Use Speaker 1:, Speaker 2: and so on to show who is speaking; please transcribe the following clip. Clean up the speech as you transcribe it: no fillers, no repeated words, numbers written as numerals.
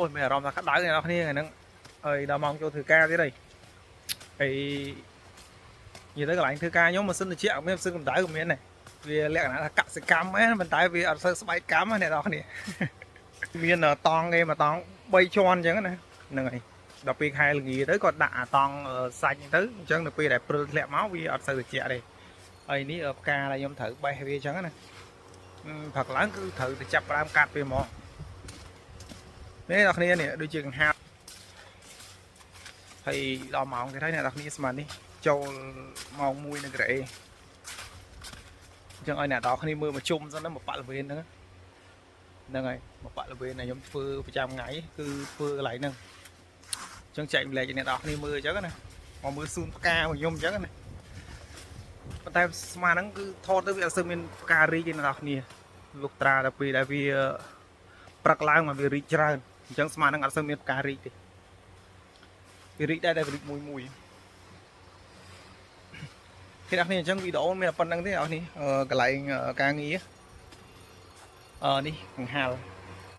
Speaker 1: អូយមានអារម្មណ៍ថាក្តៅអ្នកនរគ្នាថ្ងៃហ្នឹងហើយដល់ម៉ោងចូលធ្វើការទៀតហើយហើយនិយាយទៅកន្លែងធ្វើការខ្ញុំម៉ាស៊ីនត្រជាក់មានម៉ាស៊ីនកម្ដៅក៏មានដែរវាលក្ខណៈថាកសិកម្មហ្នឹងប៉ុន្តែវាអត់សូវស្បែកកម្មណាអ្នកនរគ្នាមានតង់គេមួយតង់3ជាន់អញ្ចឹងណាហ្នឹងហើយដល់ពេលខែល្ងាទៅគាត់ដាក់អាតង់សាច់ហ្នឹងទៅអញ្ចឹងនៅពេលដែលព្រិលធ្លាក់មកវាអត់សូវត្រជាក់ទេហើយនេះផ្កាដែលខ្ញុំត្រូវបេះវាអញ្ចឹងណាព្រឹកឡើងគឺត្រូវទៅចាប់ផ្ដើមកាត់វាហ្មងនេះអ្នកគ្នានេះដូចជាកង្ហាហើយដល់ម៉ោងទៀតហើយអ្នកនរគ្នាស្មាននេះចូលម៉ោង1នៅក្រេអញ្ចឹងឲ្យអ្នកនរគ្នាមើលមកជុំសិនណាមកបរិវេណហ្នឹងហ្នឹងហើយមកបរិវេណដែលខ្ញុំធ្វើប្រចាំថ្ងៃគឺធ្វើកន្លែងហ្នឹងអញ្ចឹងចែកម្លែកឲ្យអ្នកនរគ្នាមើលអញ្ចឹងណាមកមើលសួនផ្ការបស់ខ្ញុំអញ្ចឹងណាប៉ុន្តែស្មានហ្នឹងគឺថតទៅវាអត់សូវមានផ្ការីកទេអ្នកនរគ្នាលុះត្រាដល់ពេលដែលវាព្រឹកឡើងមកវារីកច្រើនអញ្ចឹងស្មានហ្នឹងអត់សូវមានផ្ការីកទេវារីកដែរតែវារីកមួយមួយគេអ្នកគ្នាអញ្ចឹងវីដេអូមានតែប៉ុណ្្នឹងទេអ្នកនេះកន្លែងការងារអឺនេះកង្ហាល់